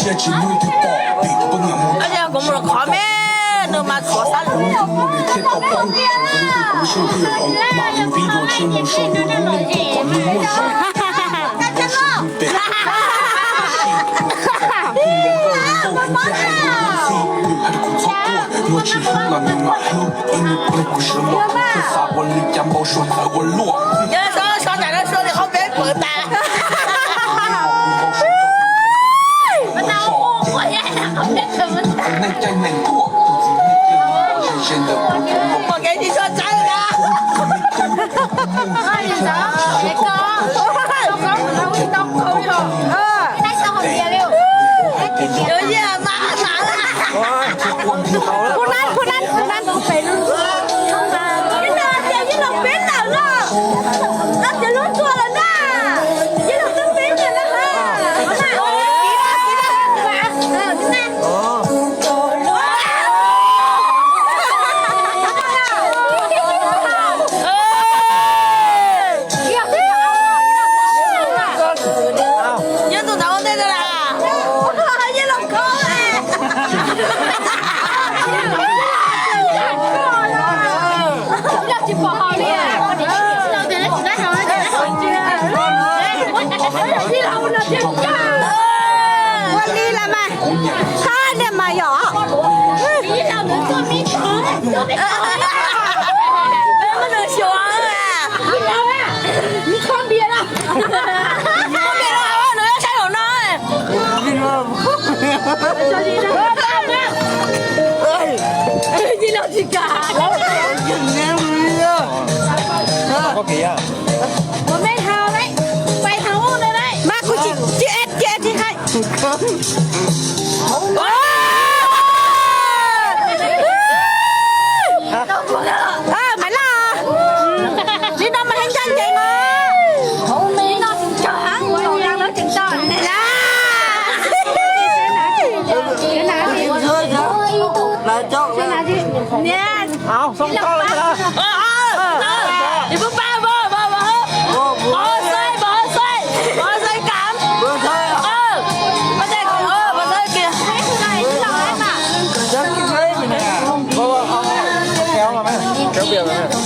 Ua li kuv mus qhov me, nws mas txhuav xab lus. Yog sov sov ntawm no sua li qhov peb pawv tas. Ua kev tsis tshua txawv na. Tus yij mas mas na. Khu nab, khu nab, khu nab. Yij los peb ntawm no. Tab sis lub tuaj lawm na. Yij los twb peb ntawm no. Yog tus ntawd ua ntej ntawd las. Ua li las mas, txhob niag mas yom. Mas kuv tsis, tsis, tsis, tsis hais. Maiv Laj, li no mas heev ncaj ncees os.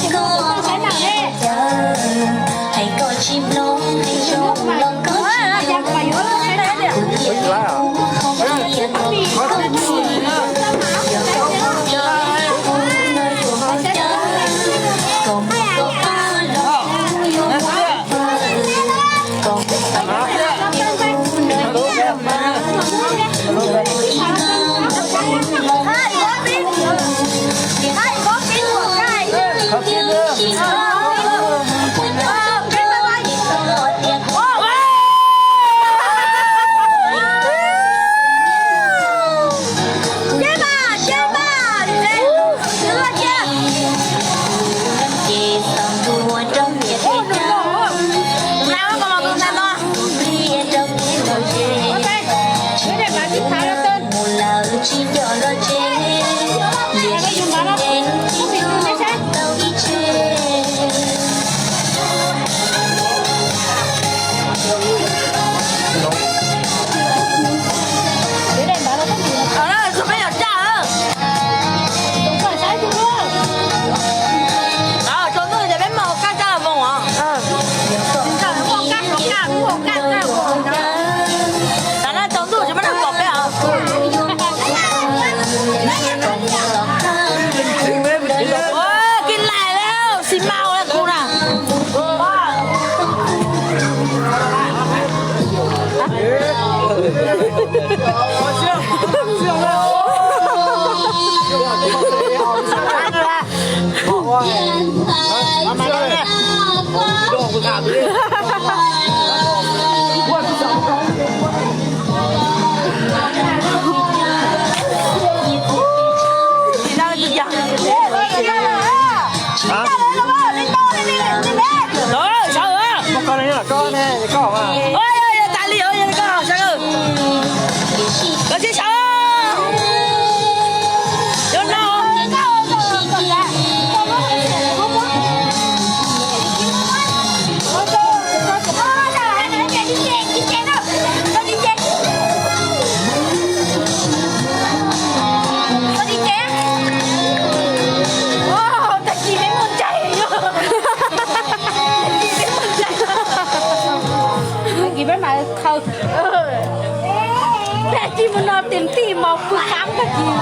Mos pw qab kag kis,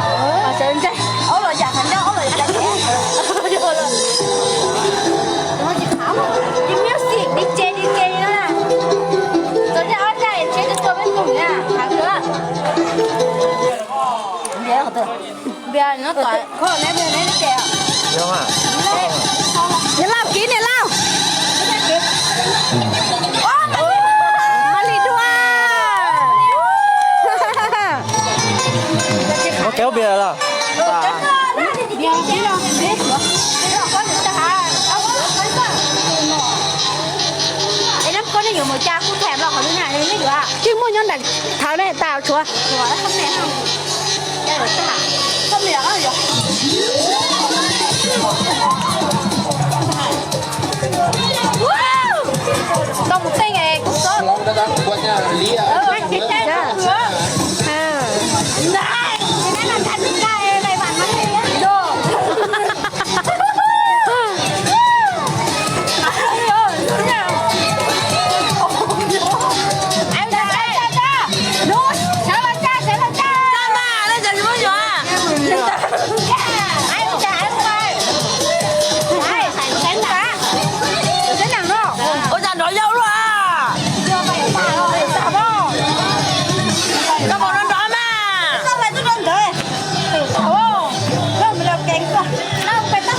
sawv ntseeg. Ob los yam qhov ncauj, ob los yam qhov ncauj. Ces music D J D J no na. Txog ncaj ob caj tsheb tuaj tuaj peb mus na, thov kawg. Npias no tom kho neb neb ces. Niam Lauj kiv niam Lauj. Maj li dua. Muab kev ua npias los. Ej, neb koj nej yuav mus cas kuj tham los qhov lub na, nej yuav. Twb muaj nyob nram thawv ne, tas tshuav. Koj mus teej kuv txob. Ua cas nrov yau luaj. Koj puas nrov nrov mas. Txhob peb cov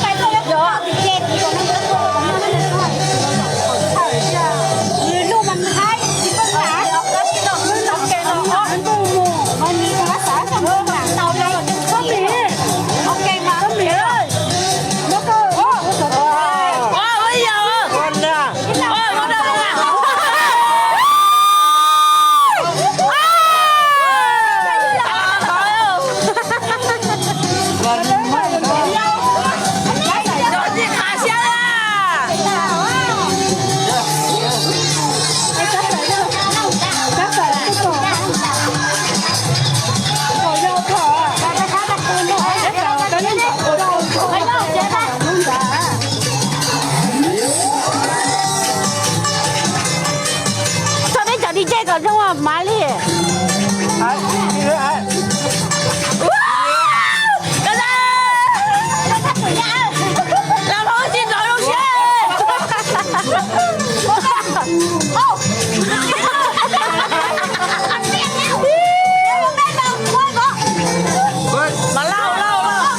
D J kom zoo mas li. Mas lauj lauj lauj.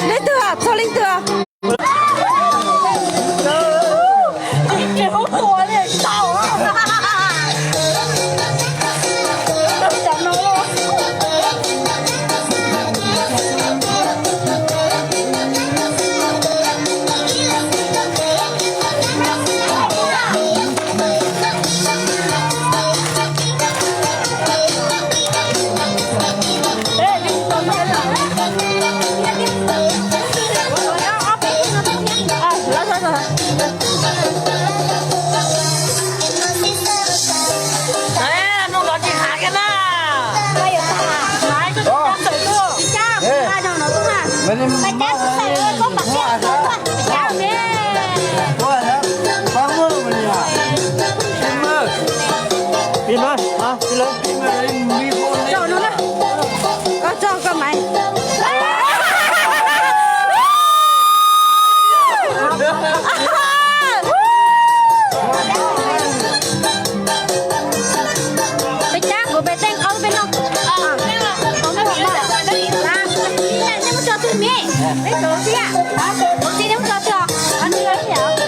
Leej twg, txog leej twg? Pib mas, pib lawm. Koj tso koj maiv. Peb tus txiv, tus txiv neb mus tso twg os?